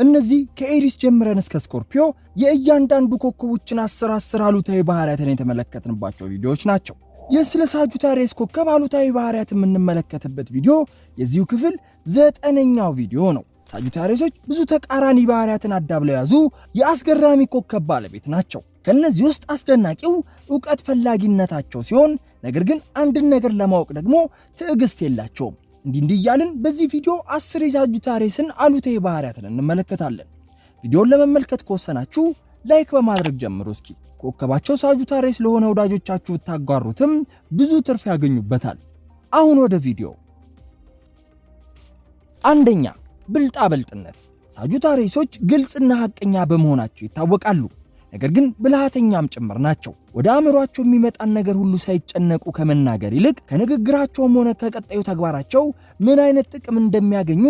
እነዚህ ከኤሪስ ጀምረን እስከ ስኮርፒዮ የእያንዳንዱ ኮከቦችን 10 10 አሉታዊ ባህሪያትን የተመለከትንባቸው ቪዲዮዎች ናቸው። ይህ ስለ ሳጁታሪየስ ኮከብ አሉታዊ ባህሪያት የምንመለከትበት ቪዲዮ የዚሁ ክፍል 9ኛው ቪዲዮ ነው። ሳጁታሪየሶች ብዙ ተቃራኒ ባህሪያትን አዳብለው የያዙ የአስገራሚ ኮከብ ባለቤት ናቸው። ከእነዚህ ውስጥ አስደናቂው ዕውቀት ፈላጊነታቸው ሲሆን ነገር ግን አንድን ነገር ለማወቅ ደግሞ ትዕግስት የላቸውም። እንዲህ እንዲህ እያልን በዚህ ቪዲዮ 10 የሳጁታሪየስን አሉታዊ ባህሪያትን እንመለከታለን። ቪዲዮን ለመመልከት ከወሰናችሁ like በማድረግ ጀምሩ። እስኪ ኮከባቸው ሳጁታሪየስ ለሆነ ወዳጆቻችሁ ብታጋሩትም ብዙ ትርፍ ያገኙበታል። አሁን ወደ ቪዲዮ። አንደኛ፣ ብልጣበልጥነት። ሳጁታሪየሶች ግልጽና ሐቀኛ በመሆናቸው ይታወቃሉ። ነገር ግን ብልሃተኛም ጭምር ናቸው። ወደ አእምሯቸው የሚመጣን ነገር ሁሉ ሳይጨነቁ ከመናገር ይልቅ ከንግግራቸውም ሆነ ከቀጣዩ ተግባራቸው ምን አይነት ጥቅም እንደሚያገኙ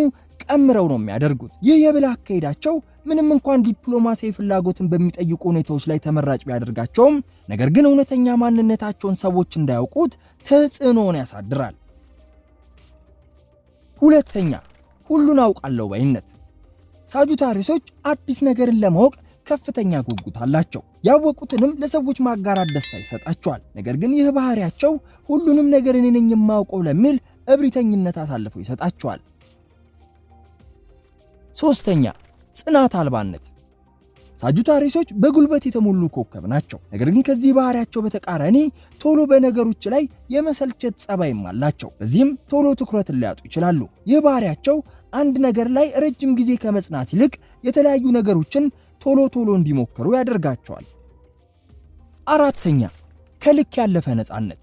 ቀምረው ነው የሚያደርጉት። ይህ የብልህ አካሄዳቸው ምንም እንኳን ዲፕሎማሲያዊ ፍላጎትን በሚጠይቁ ሁኔታዎች ላይ ተመራጭ ቢያደርጋቸውም ነገር ግን እውነተኛ ማንነታቸውን ሰዎች እንዳያውቁት ተጽዕኖን ያሳድራል። ሁለተኛ፣ ሁሉን አውቃለሁ ባይነት። ሳጁታሪሶች አዲስ ነገርን ለማወቅ ከፍተኛ ጉጉት አላቸው። ያወቁትንም ለሰዎች ማጋራት ደስታ ይሰጣቸዋል። ነገር ግን ይህ ባህሪያቸው ሁሉንም ነገር እኔ ነኝ የማውቀው ለሚል እብሪተኝነት አሳልፎ ይሰጣቸዋል። ሶስተኛ፣ ጽናት አልባነት። ሳጁታሪሶች በጉልበት የተሞሉ ኮከብ ናቸው። ነገር ግን ከዚህ ባህሪያቸው በተቃራኒ ቶሎ በነገሮች ላይ የመሰልቸት ጸባይም አላቸው። በዚህም ቶሎ ትኩረትን ሊያጡ ይችላሉ። ይህ ባህሪያቸው አንድ ነገር ላይ ረጅም ጊዜ ከመጽናት ይልቅ የተለያዩ ነገሮችን ቶሎ ቶሎ እንዲሞክሩ ያደርጋቸዋል። አራተኛ፣ ከልክ ያለፈ ነፃነት።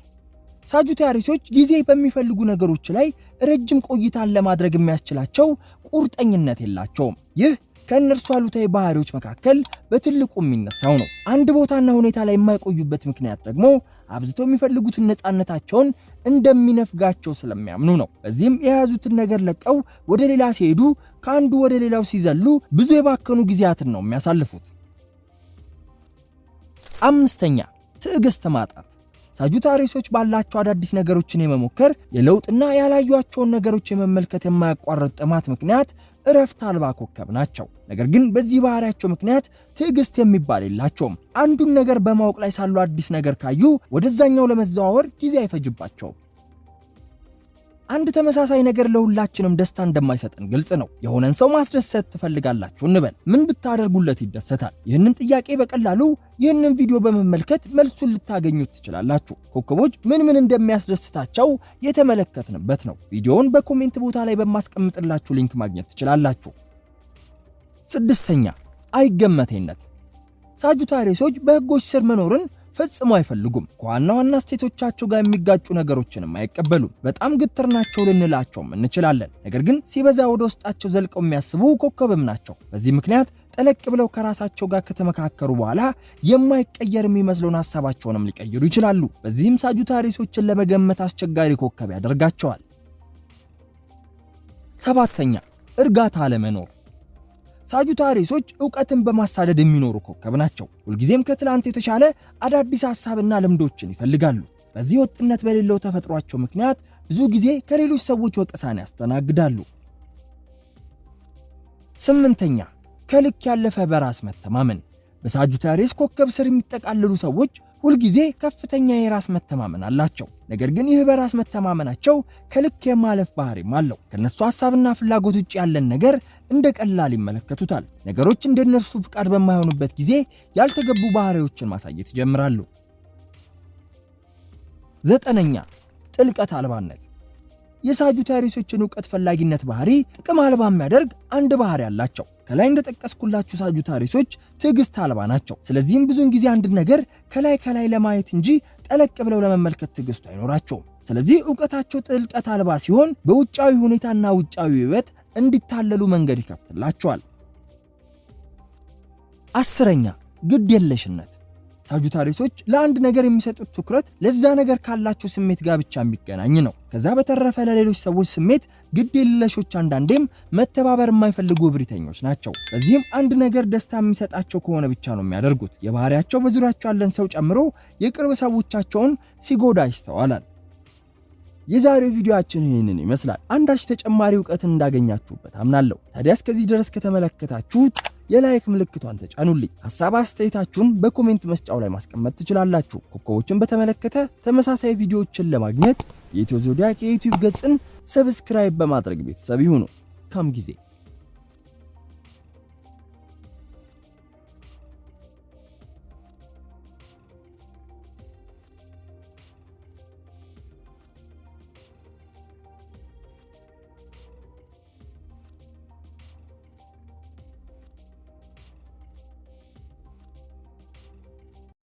ሳጁታሪሶች ጊዜ በሚፈልጉ ነገሮች ላይ ረጅም ቆይታን ለማድረግ የሚያስችላቸው ቁርጠኝነት የላቸውም። ይህ ከእነርሱ አሉታዊ ባህሪዎች መካከል በትልቁ የሚነሳው ነው። አንድ ቦታና ሁኔታ ላይ የማይቆዩበት ምክንያት ደግሞ አብዝተው የሚፈልጉትን ነፃነታቸውን እንደሚነፍጋቸው ስለሚያምኑ ነው። በዚህም የያዙትን ነገር ለቀው ወደ ሌላ ሲሄዱ፣ ከአንዱ ወደ ሌላው ሲዘሉ ብዙ የባከኑ ጊዜያትን ነው የሚያሳልፉት። አምስተኛ፣ ትዕግስት ማጣት። ሳጁታሪሶች ባላቸው አዳዲስ ነገሮችን የመሞከር፣ የለውጥና ያላዩቸውን ነገሮች የመመልከት የማያቋርጥ ጥማት ምክንያት እረፍት አልባ ኮከብ ናቸው። ነገር ግን በዚህ ባህሪያቸው ምክንያት ትዕግስት የሚባል የላቸውም። አንዱን ነገር በማወቅ ላይ ሳሉ አዲስ ነገር ካዩ ወደዛኛው ለመዘዋወር ጊዜ አይፈጅባቸውም። አንድ ተመሳሳይ ነገር ለሁላችንም ደስታ እንደማይሰጠን ግልጽ ነው። የሆነን ሰው ማስደሰት ትፈልጋላችሁ እንበል። ምን ብታደርጉለት ይደሰታል? ይህንን ጥያቄ በቀላሉ ይህንን ቪዲዮ በመመልከት መልሱን ልታገኙት ትችላላችሁ። ኮከቦች ምን ምን እንደሚያስደስታቸው የተመለከትንበት ነው። ቪዲዮውን በ comment ቦታ ላይ በማስቀምጥላችሁ link ማግኘት ትችላላችሁ። ስድስተኛ፣ አይገመቴነት። ሳጁታሪሶች በሕጎች ስር መኖርን ፈጽሞ አይፈልጉም። ከዋና ዋና እሴቶቻቸው ጋር የሚጋጩ ነገሮችንም አይቀበሉም። በጣም ግትር ናቸው ልንላቸውም እንችላለን። ነገር ግን ሲበዛ ወደ ውስጣቸው ዘልቀው የሚያስቡ ኮከብም ናቸው። በዚህ ምክንያት ጠለቅ ብለው ከራሳቸው ጋር ከተመካከሩ በኋላ የማይቀየር የሚመስለውን ሀሳባቸውንም ሊቀይሩ ይችላሉ። በዚህም ሳጁታሪሶችን ለመገመት አስቸጋሪ ኮከብ ያደርጋቸዋል። ሰባተኛ፣ እርጋታ አለመኖር። ሳጁታሪሶች ዕውቀትን በማሳደድ የሚኖሩ ኮከብ ናቸው። ሁልጊዜም ከትላንት የተሻለ አዳዲስ ሐሳብና ልምዶችን ይፈልጋሉ። በዚህ ወጥነት በሌለው ተፈጥሯቸው ምክንያት ብዙ ጊዜ ከሌሎች ሰዎች ወቀሳን ያስተናግዳሉ። ስምንተኛ፣ ከልክ ያለፈ በራስ መተማመን። በሳጁታሪስ ኮከብ ስር የሚጠቃለሉ ሰዎች ሁልጊዜ ከፍተኛ የራስ መተማመን አላቸው። ነገር ግን ይህ በራስ መተማመናቸው ከልክ የማለፍ ባህሪም አለው። ከነሱ ሐሳብና ፍላጎት ውጭ ያለን ነገር እንደ ቀላል ይመለከቱታል። ነገሮች እንደ እነርሱ ፍቃድ በማይሆኑበት ጊዜ ያልተገቡ ባህሪዎችን ማሳየት ይጀምራሉ። ዘጠነኛ፣ ጥልቀት አልባነት። የሳጁታሪሶችን ዕውቀት ፈላጊነት ባህሪ ጥቅም አልባ የሚያደርግ አንድ ባህሪ አላቸው። ከላይ እንደጠቀስኩላችሁ ሳጁታሪሶች ትዕግስት አልባ ናቸው። ስለዚህም ብዙውን ጊዜ አንድ ነገር ከላይ ከላይ ለማየት እንጂ ጠለቅ ብለው ለመመልከት ትዕግስቱ አይኖራቸውም። ስለዚህ ዕውቀታቸው ጥልቀት አልባ ሲሆን በውጫዊ ሁኔታና ውጫዊ ውበት እንዲታለሉ መንገድ ይከፍትላቸዋል። አስረኛ፣ ግድ የለሽነት። ሳጁታሪሶች ለአንድ ነገር የሚሰጡት ትኩረት ለዛ ነገር ካላቸው ስሜት ጋር ብቻ የሚገናኝ ነው። ከዛ በተረፈ ለሌሎች ሰዎች ስሜት ግድ የለሾች፣ አንዳንዴም መተባበር የማይፈልጉ እብሪተኞች ናቸው። በዚህም አንድ ነገር ደስታ የሚሰጣቸው ከሆነ ብቻ ነው የሚያደርጉት። የባህሪያቸው በዙሪያቸው ያለን ሰው ጨምሮ የቅርብ ሰዎቻቸውን ሲጎዳ ይስተዋላል። የዛሬው ቪዲዮአችን ይህንን ይመስላል። አንዳች ተጨማሪ እውቀትን እንዳገኛችሁበት አምናለሁ። ታዲያ እስከዚህ ድረስ ከተመለከታችሁት የ like ምልክቷን ተጫኑልኝ። ሐሳብ አስተያየታችሁን በ comment መስጫው ላይ ማስቀመጥ ትችላላችሁ። ኮከቦችን በተመለከተ ተመሳሳይ ቪዲዮዎችን ለማግኘት የኢትዮ ዞዲያክ የ YouTube ገጽን subscribe በማድረግ ቤተሰብ ይሁኑ። መልካም ጊዜ።